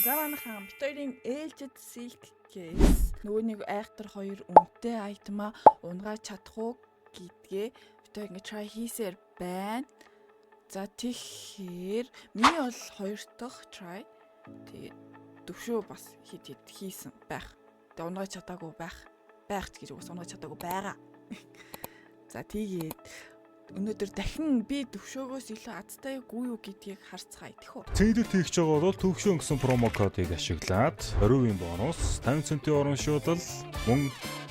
За, манайхан, бид хоёрын ээлжид silk case нөгөө нэг айхтар хоёр үнэтэй item аа унгааж чадах уу гэдгээ бид хоёр ингэ try хийсээр байна. За, тэгэхээр миний бол хоёр дахь try. Тэгээд төвшөө бас хит хит хийсэн байх. Тэгээд унгааж чадаагүй байх. Байх ч гэж угсаа унгааж чадаагүй байгаа. За, тэгээд өнөөдөр дахин би төвшөөгөөс илүү азтай юу гэдгийг харцгаая, тэхүү. Цэнгэлэл хийх байгаа бол төвшөн гэсэн promo кодыг ашиглаад 20% бонус, 50 центийн урамшуулал, мөн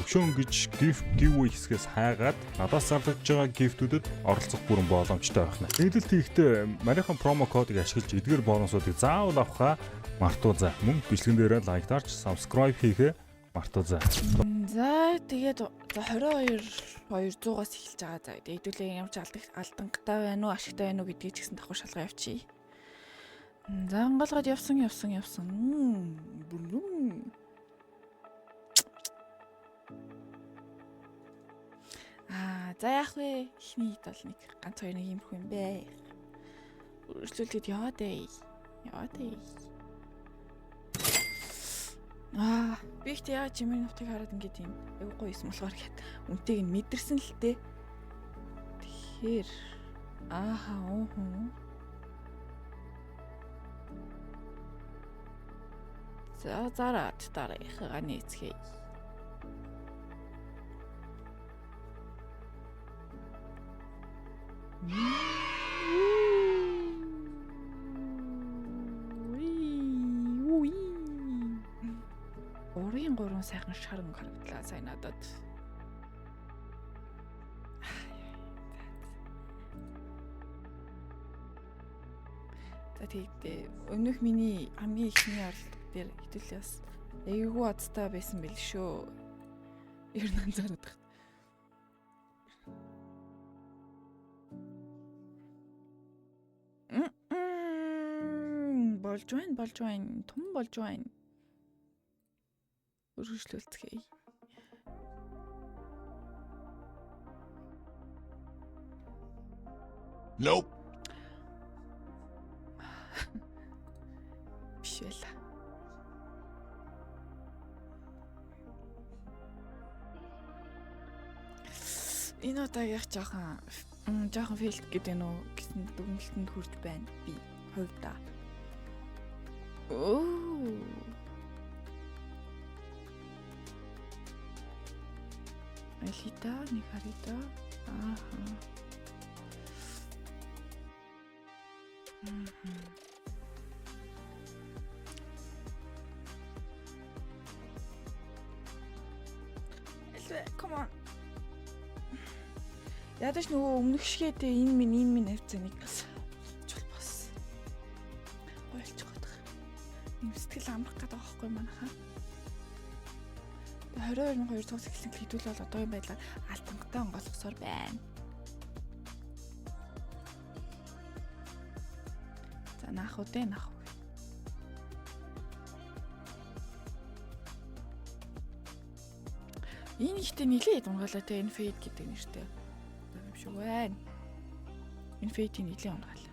төвшөн гэж gift giveaway хэсгээс хайгаад надаас зарлагдж байгаа gift үүдэд оролцох бүрэн боломжтой байна. Цэнгэлэл хийхдээ марийнхан promo кодыг ашиглаж эдгээр бонусуудыг заавал авахаа мартуу за. Мөн бичлэгэн дээрээ like дарж subscribe хийхээ мартуу за. За, тэгээд за 22 200-аас эхэлж байгаа. За, тэгээд хэдүүлээ ямар ч алдангатай байна уу, ашигтай байна уу гэдгийг ч гэсэн давхар шалгаа явчих. За, онгоолгоод явсан, явсан, явсан. Бүрэн. Аа, за, яах вэ? Эхний хэд бол нэг ганц хоёр нэг иймэрхүү юм бэ. Өргөжлүүлээд яваад ээ. Яваад ээ. Аа, би ихтэй яаж чимээ нутгийг хараад ингээд юм айгуу гоё юм болохоор гээд үнтэйг нь мэдэрсэн л дээ. Тэгэхээр ааха ууху. За, зараад дараагийнхаа нээцгээе. Уи. Урын гурван сайхан шар өнгө харагдлаа сая надад. За, тэгээд өмнөх миний хамгийн ихний оролт дээр хэдүүлээ бас айгүй азтай байсан байл шүү. Ер нь анзаараад байна. Болж байна, болж байна, том болж байна. Өргөжлүүлцгээе. Nope. Биш байла. Энэ удаагийнх жоохон failed гэдэг нь үү гэсэн дүгнэлтэнд хүрч байна би хувьдаа. Оо. Алита нэг харъя да. Ааха. Мгм. Элвэ, come on. Ядаж нөгөө өмнөх шигээ те энэ минь хавцаа нэг чул бас гойлчих гээд байгаа. Юм сэтгэл амрах гэдэг байгаа байхгүй манайхаа. Тэгээ 22 200-аас эхэлсэн хэдүүл бол одоогийн байдлаар алтангатай онгойлгосоор байна. За, наах уу дээ, наах уу. Энэ ихтэй нилээд унгаалаа те, энэ fade гэдэг нэртэй. Юм шиг байна. Энэ fade-ийг нилээ унгаалаа.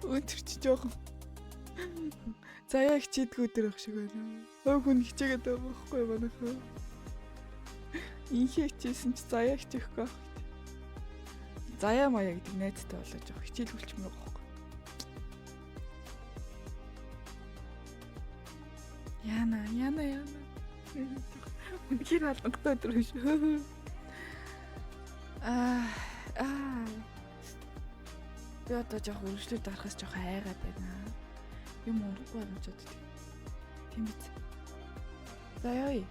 Өнтер чи жоохон заяа хичээдгүү өдөр ах шиг байна. Хойг хүн хичээгээд байгаа байхгүй манайхаа. Инхээ хичээсэн чи заяа хичээхгүй байх. Заяа маяа гэдэг найзтай болоо жоох хичээл хүлчмээр байгаа байхгүй. Яна, яна, яна. Үнэхээр алгантай өдөр биш. Аа, аа. Би одоо жоох өргөжлөж дарахаас жоох айгаад байна. Юм урахгүй байгаа юм ч боддог. Тийм биз. За, яа.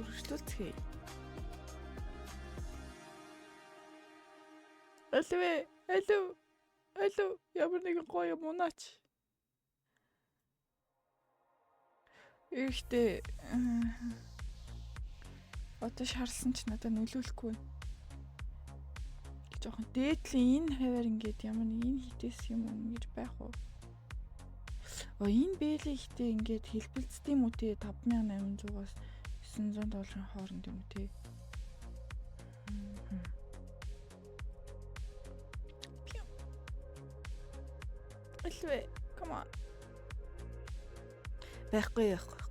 Өргөжлүүлцгээе. Алив, алив, алив, ямар нэгэн гоё юм унаач. Эрэхтэй одоо шарлсан ч надад нөлөөлөхгүй байна. Жохон дээдлийн энэ хаваар ингээд ямар нэг энэ хитээс юм ингэж байх уу? Оо, энэ бээлий ихтэй ингээд хэлбэлцдэг юм уу те, 5800-аас 900 долларын хооронд юм уу те. Пиу. Элвэ, come on. Байхгүй, байхгүй, байхгүй.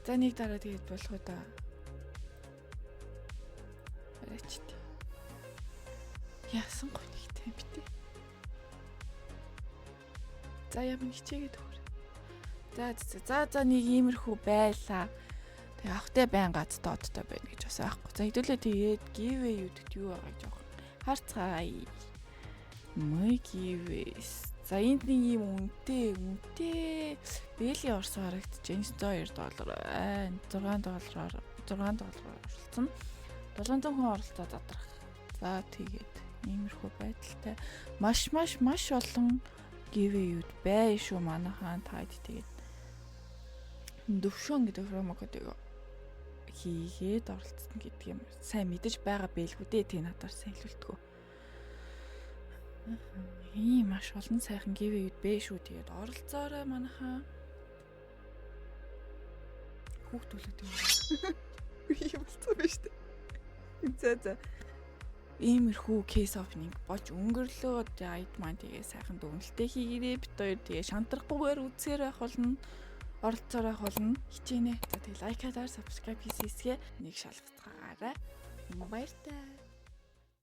За, нэг дараа тэгээд болох уу да. Арайч тий. Яасан гонигтай юм бэ те. За, ямар хичээгээд өгөр. За за за за, нэг иймэрхүү байлаа. Тэгээ авахтай байн газтай одтой байна гэж бас аахгүй. За, хэдүүлээ тэгээд giveaway-үүдд юу байгааг жоохон харцгаая. My giveaways. За, энд нэг ийм үнэтэй үнэтэй бээлий орсон харагдаж байна. 902 доллар, аа, 6 доллараар, 6 доллараар оролцсон. 700 хүн оролцоо задрах. За, тэгээд иймэрхүү байдалтай маш маш маш олон giveaway-үүд бай шүү манайхаан. Таад тэгээд төвшөн гэдэг promo кодыг хийгээд оролцсон гэдэг юм сайн мэдэж байгаа бэлгүү дээ, тий, надаар сайн хэлүүлдэггүй. Ийм маш олон сайхан giveaway-үүд бэ шүү. Тэгээд оролцоорой манайхаа. Хүүхдүүлээд юм. Юм болцсон байж тээ. За за. Иймэрхүү case opening болж өнгөрлөө. Тэгээ аяд маань тэгээ сайхан дүгнэлтээ хийгээрэй. Бид хоёр тэгээ шантрахгүйгээр үзсээр байх болно. Оролцоорой байх болно. Хичээнэ. За, тэгээ like аар subscribe хийсгээ нэг шалгацгаагаарай. Баяртай.